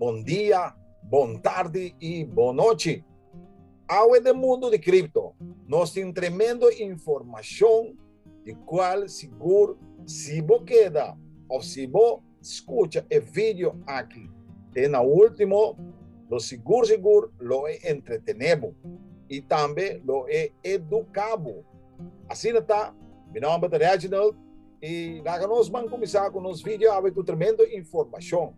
Bon dia, bon tardi i bon nochi. Awe den mundu di cripto nos tin tremendo informashon di kual sigur si bo keda òf si bo skucha e video aki te na último lo sigur sigur lo e entretené bo i tambe lo e eduká bo. Asina ta, mi nòmber ta Reginald i laga nos ban kuminsá ku nos video awe ku tremendo informashon.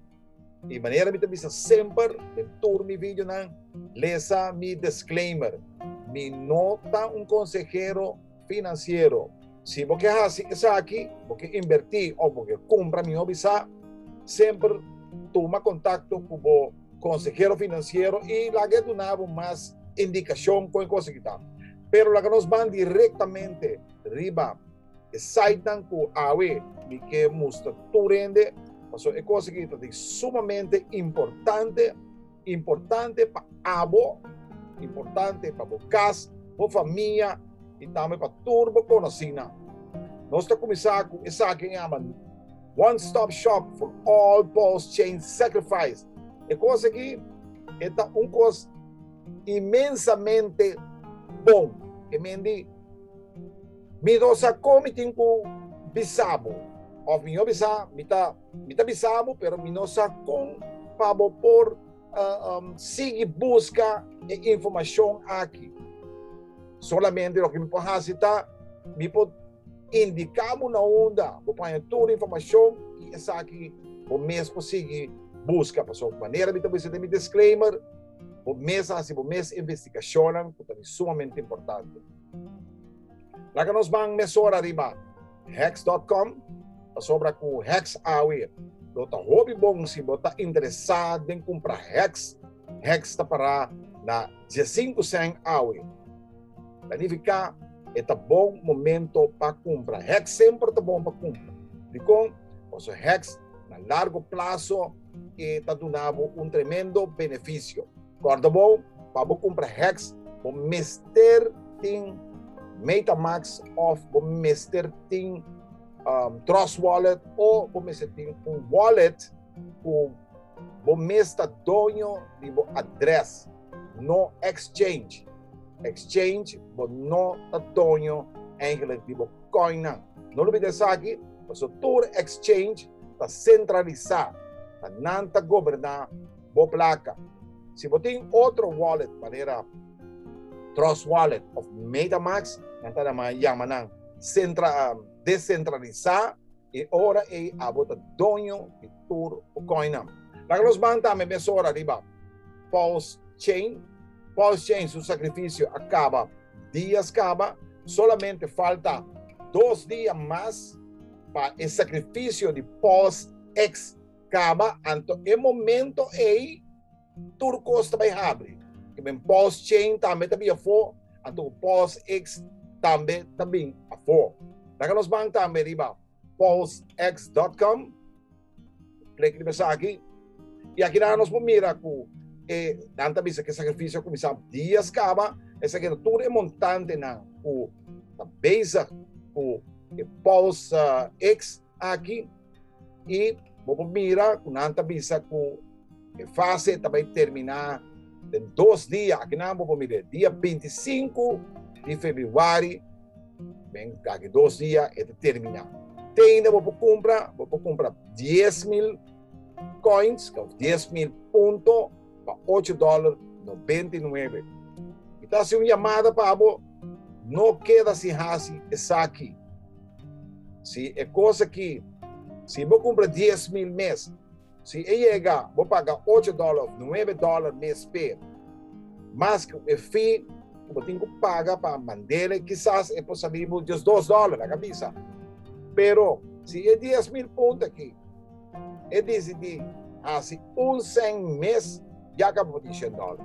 I manera mi ta bisa semper den tur mi videonan, lesa mi disclaimer. Mi no ta un konsehero finansiero. Si bo ke hasi esaki, bo ke inbertí òf bo ke kumpra mihó bisa, semper tuma kontakto ku bo konsehero finansiero i laga e duna bo mas indikashon kon e kos aki ta. Pero laga nos ban direktamente riba e sitenan ku awe mi ke mustra tur hende, pasobra e kos aki ta di sumamente importante, importante pa abo, importante pa bo kas, bo famia i tambe pa tur bo konosínan. Nos ta kuminsá ku esaki e yama One Stop Shop for All Pulse Chain Sacrifice. E kos aki e ta un kos inmensamente bon. E men di Mi no sa kon mi tin ku bisa bo. Òf mihó bisa, mi ta mi ta bisa bo, pero mi no sa kon pa bo por sigui buska e informashon aki. Solamente loke mi por hasi ta, mi por indiká bo na unda bo por haña tur informashon i esaki bo mes por sigui buska. Pasobra manera mi ta bisa den mi disclaimer, bo mes a hasi bo mes investigashonnan ku ta di sumamente importante. Laga nos ban mesora riba hex.com pasobra ku Hex awe lo ta hopi bon si bo ta interesá den kumpra Hex. Hex ta pará na 15 sèn awe. Ta nifiká e ta bon momento pa kumpra. Hex semper ta bon pa kumpra. Dikon? Pasobra Hex na largo plaso e ta duna bo un tremendo benefisio. Kòrda bo, pa bo kumpra Hex, bo mester tin MetaMask òf bo mester tin Trust Wallet o bo mester tin un wallet ku bo mes ta doño di bo adrès, no exchange. Exchange bo no ta doño eigenlijk di bo coinnan. No lubida esaki, pasobra tur exchange ta sentralisá, ta nan ta goberná bo plaka. Si bo tin otro wallet manera Trust Wallet of MetaMask, nan ta nama yama nan sentra, desentralisá i ora ei abo ta doño di tur bo coinnan. Laga nos ban tambe mesora riba Pulse Chain. Pulse Chain su sakrifisio a kaba dias kaba, solamente falta 2 dia mas pa e sakrifisio di Pulse X kaba, anto e momento ei tur kos ta bai habri. I ben Pulse Chain tambe ta bin afó, anto Pulse X tambe ta bin afó. Laga nos ban tambe riba pulsex.com. Klik riba esaki. I aki nan nos por mira ku e nan ta bisa ku e sakrifisio a kuminsá dias kaba. Esaki ta tur e montantenan ku ta bezig ku e Pulse X aki. I bo por mira ku nan ta bisa ku e fase ta bai terminá den 2 dia. Aki nan bo por mira dia 25 di febrüari, ben aki 2 dia e ta terminá. Te ainda bo por kumpra 10,000 coins, òf 10,000 punto pa $8.99. I ta hasi un yamada pa bo, no keda sin hasi esaki. Si e kos aki, si bo kumpra 10,000 mes, si e yega, bo paga $8 òf $9 mes p'e, mas ku e fee ku bo tin ku paga pa mand'é, kisas e por sali bo just $2, laga bisa. Pero si e 10,000 punto aki, e disidí hasi 1 sèn mes, ya kaba bo tin $100.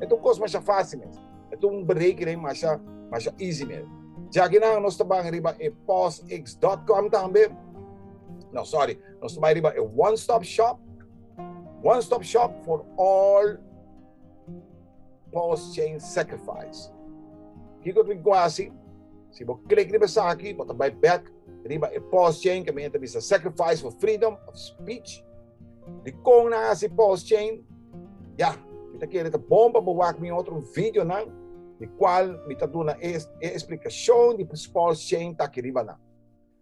E ta un kos masha fásil mes. E ta un berekening masha, masha easy mes. Djakinan nos ta ban riba e pulsex.com tambe. No, sorry. Nos ta bai riba e One Stop Shop. One Stop Shop for all Pulse Chain Sacrifice. Kiko tin ku hasi? Si bo klik riba esaki, bo ta bai back riba e Pulse Chain, ku ta bisa Sacrifice for Freedom of Speech. Dikon nan a hasi Pulse Chain? Ya, mi ta kere ta bon pa bo wak mi otro videonan di kual mi ta duna e esplikashon di Pulse Chain ta aki riba nan.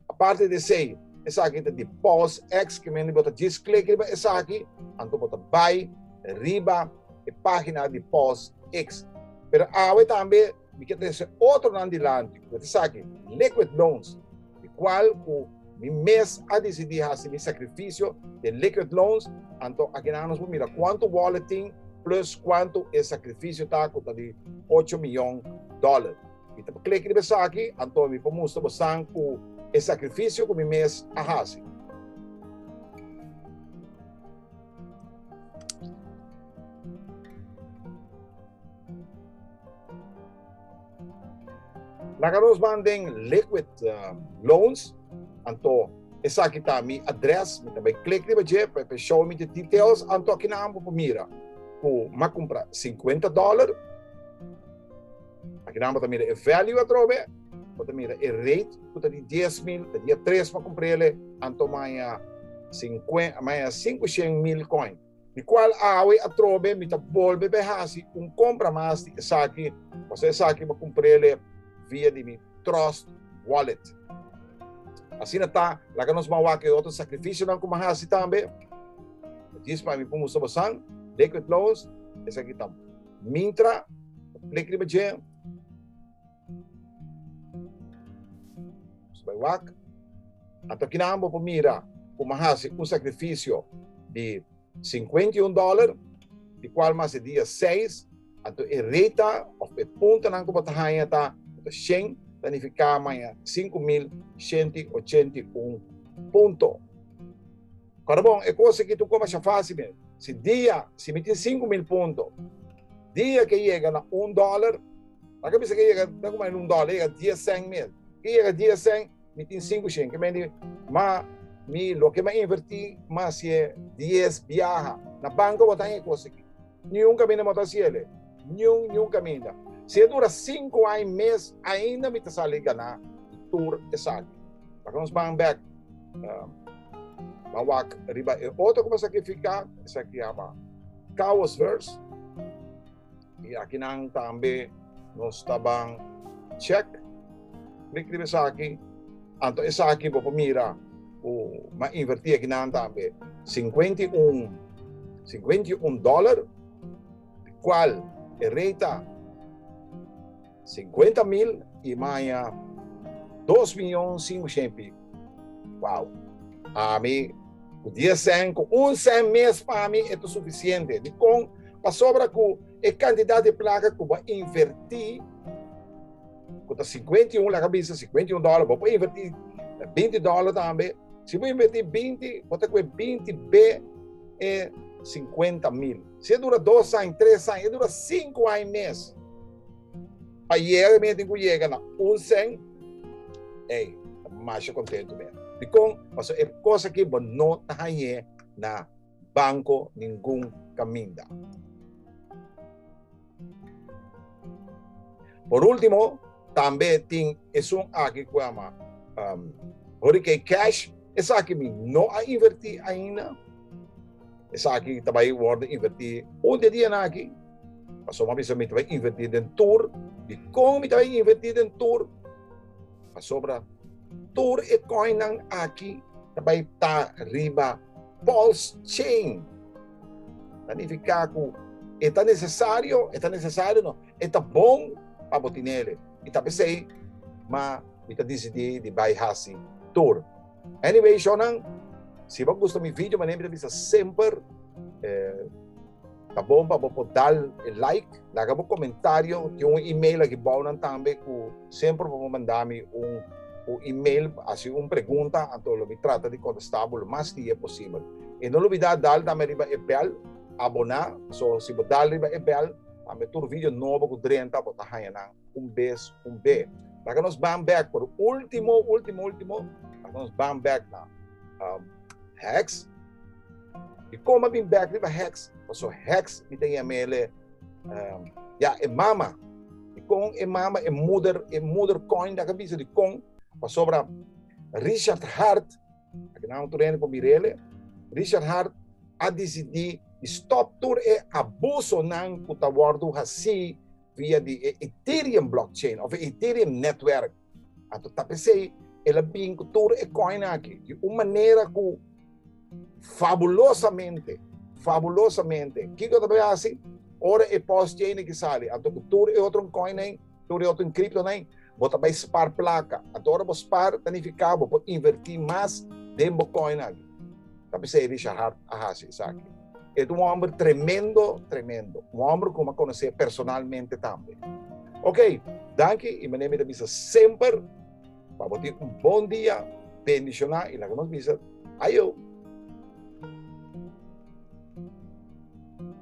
Aparte di esei, esaki ta di Pulse X, ke men bo ta djis klik riba esaki, anto bo ta bai riba e página di Pulse X. Pero awe tambe mi ke trese otronan dilanti, ku ta esaki, Liquid Loans, di kual ku mi mes a disidí hasi mi sakrifisio den Liquid Loans, anto akinan nos por mira kuantu wallet tin plus kuantu e sakrifisio ta ku ta di ocho miyon dòler. Mi ta klik riba esaki, anto mi por mustra bosan ku e sakrifisio ku mi mes a hasi. Laga nos ban den Liquid Loans, anto esaki ta mi adres, mi ta bai klik riba dje pa e show mi de details, anto akinan bo por mira ku m'a kumpra 50 dòler. Akinan bo ta mira e value atrobe, bo ta mira e rate ku ta di 10,000, ta dia 3 pa kumprele, anto maya maya 500,000 coin. Di kual awe atrobe mi ta bolbe bai hasi un kompra mas di esaki, pasobra esaki bo kumprele via di mi Trust Wallet. Asina ta, laga nos ban wak e otro sakrifisionan ku mi a hasi tambe. Djis pa mi por mustra bosan, Liquid Loans, esaki ta Mintra, klik riba dje. Nos bai wak. Anto kinan bo por mira ku mi a hasi un sakrifisio di 51 dòler, di kual mas e dia 6, anto e reta òf e puntonan ku bo ta haña ta 100, ta nifiká maña 5.181 punto. Kòrda bon, e kos aki tur kos masha fásil mes. Si dia, si mi tin 5.000 punto, dia ke yega na un dòler, Laga bisa ke yega, ta kuma un dòler, yega dies sèn mes. Ke yega dies sèn, mi tin sinku shen. Ke mende, ma mi loke mi a invertí, mi a hasié dies biaha. Na banko bo ta haña e kos aki. Niun kaminda bo ta hasié. Niun, niun kaminda. Si e dura sinku aña mes, ainda mi ta sali ganá tur esaki. Laga nos ban bèk, ban wak riba e otro ku bo a sakrifiká, esaki yama Chaosverse. I akinan tambe nos ta ban check. Klik riba esaki. Anto esaki bo por mira ku m'a invertí akinan tambe 51, 51 dòler, di kual e rei ta 50 mil i m'a haña dos miyon sinku shen i piku. Wow! Ami ku dies sèn, ku un sèn mes pa mi e ta sufisiente. Dikon? Pasobra ku e kantidat di plaka ku bo a invertí, ku ta 51, laga bisa 51 dòler, bo por invertí 20 dòler tambe. Si bo invertí 20, bo ta kue 20 be e 50 mil. Si e dura dos aña, tres aña, e dura sinku aña mes. Pa yega mi tin ku yega na un sèn, ey, ta masha kontentu mi. Dikon? Pasobra e kos aki bo no ta hañ'é na banko ningun kaminda. Por último, tambe tin esun aki ku yama um, Hurricane Cash. Esaki mi no a invertí ainda. Esaki ta bai wòrdu invertí un di e dianan aki. Pasobra mi a bisa mi ta bai invertí den tur. Dikon mi ta bai invertí den tur? Pasobra tur e coinnan aki ta bai ta riba Pulse Chain. Ta nifiká ku e ta nesesario, e ta nesesario no, e ta bon pa bo tinele. I ta p'esei ma mi ta disidí di bai hasi tur. Anyway, shownan, si bo gusta mi video, manera mi ta bisa semper, eh, ta bon pa bo por dal e like, laga bo comentario, tin un email aki bou nan tambe ku semper bo por manda mi un un email, hasi un pregunta, anto lo mi trata di contesta bo lo mas dia posibel. I no lubida dal tambe riba e bel, abona, so si bo dal riba e bel, tambe tur video nobo ku drenta bo ta haña nan. Un bes un be. Laga nos ban bek por último, último, último. Laga nos ban bek na um, Hex. I koma bin bek riba Hex? Paso Hex mi ta yamele um, ya e mama. I kon e mama, e moeder, e moeder coin laga bisa di kon. Pasobra Richard Hart, aki nan tur hende por mirele. Richard Hart. a disidí di stòp tur e abusonan ku ta wòrdu hasí via di e Ethereum blockchain òf e Ethereum netwerk. Anto ta p'esei el a bin ku tur e coin aki di un manera ku fabulosamente, fabulosamente. Kiko ta bai hasi? Ora e postchain aki sali, anto ku tur e otro coin tur e otro criptonan, bo ta bai spar plaka. Anto ora bo spar, ta nifiká bo por invertí mas den bo coin aki. Ta p'esei Richard Hart a hasi esaki. E ta un hòmber tremendo, tremendo. Un hòmber ku mi a konosé personalmente tambe. Ok, danki i manera mi ta bisa semper, pa bo tin un bon dia, bendishoná i laga nos bisa ayo.